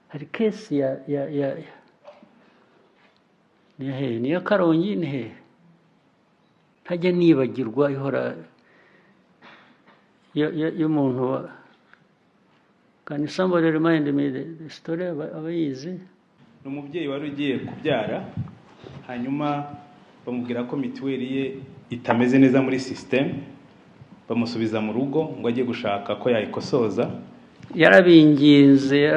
Hari case ya ni hehe? Ni iya Karongi, ni hehe? Ntajya nibagirwa, ihora y'umuntu wa. Can somebody remind me the story? Abayizi. Ni umubyeyi wari ugiye kubyara, hanyuma bamubwira ko mituweli ye itameze neza muri sisiteme, bamusubiza mu rugo ngo ajye gushaka ko yayikosoza. Yarabinginze,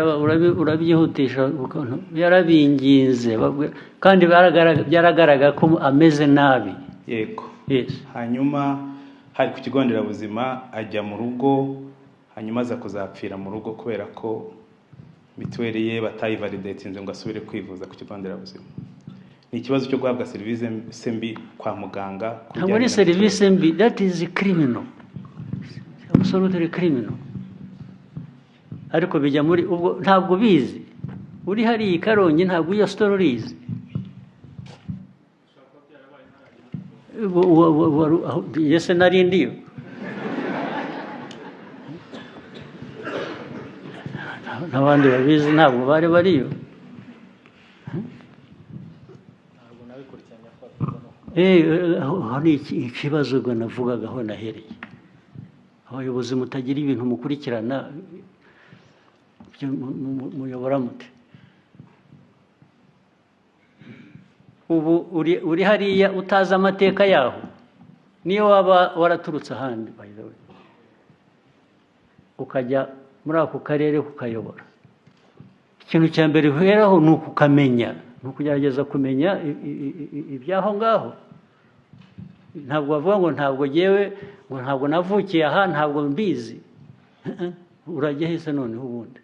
urabyihutisha ukuntu yarabinginze, kandi byaragaragara ko ameze nabi. Yego. Yes. Hanyuma hari ku kigo nderabuzima, ajya mu rugo, hanyuma aza kuzapfira mu rugo kubera ko mituweli ye batayivalidatinze ngo asubire kwivuza ku kigo nderabuzima. Ni ikibazo cyo guhabwa serivisi mbi kwa muganga ku Ntabwo ari bijyanye na serivisi mituweli. mbi, that is criminal, absolutely criminal. Ariko bijya muri ubwo ntabwo bizi, uri hariya i Karongi ntabwo iyo story urizi. Ese nari ndiyo? N'abandi babizi ntabwo bari bariyo. Ntabwo nabikurikiranye ko bafite. Aho ni ikibazo ubwo navugaga aho nahereye. Abayobozi mutagira ibintu mukurikirana, ibyo muyobora mute? Ubu uri hariya utazi amateka yaho, niyo waba waraturutse ahandi, by the way, ukajya muri ako karere kukayobora, ikintu cya mbere uheraho ni ukukamenya, ni ukugerageza kumenya iby'aho ngaho. Ntabwo bavuga ngo ntabwo jyewe, ngo ntabwo navukiye aha, ntabwo mbizi. Urajya hese noneho ubundi?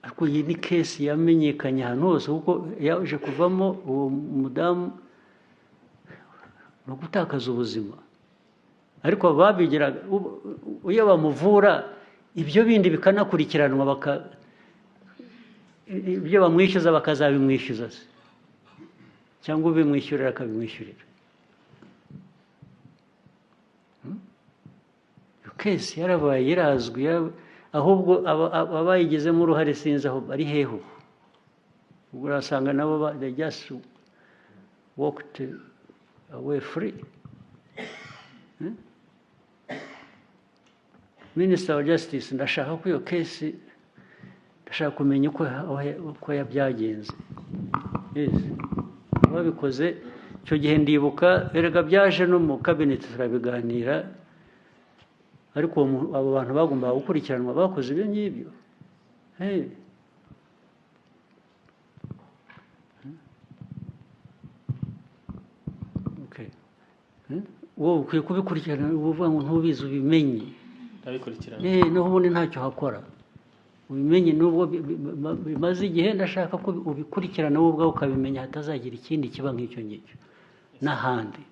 Ariko iyi ni case yamenyekanye ahantu hose, kuko yaje kuvamo uwo mudamu no gutakaza ubuzima. Ariko babigiraga, iyo bamuvura ibyo bindi bikanakurikiranwa, ibyo bamwishyuza bakazabimwishyuza se, cyangwa ubimwishyurira akabimwishyurira. Iyo case yarabaye, irazwi, ahubwo abayigizemo uruhare sinzi aho bari hehe ubu. Ubwo urasanga nabo they just walked away free. Minister of Justice, ndashaka ko iyo case, ndashaka kumenya uko yabyagenze. Yes. Babikoze icyo gihe ndibuka, erega byaje no mu cabinet turabiganira, ariko abo bantu bagombaga gukurikiranwa bakoze ibyo ngibyo. Hey. Okay. Wowe ukwiye kubikurikirana, uvuga ngo ntubizi ubimenye. Ndabikurikirana. Naho ubundi ntacyo hakora. Ubimenye nubwo bimaze igihe, ndashaka ko ubikurikirana wowe ubwawe ukabimenya, hatazagira ikindi kiba nk'icyo ngicyo n'ahandi.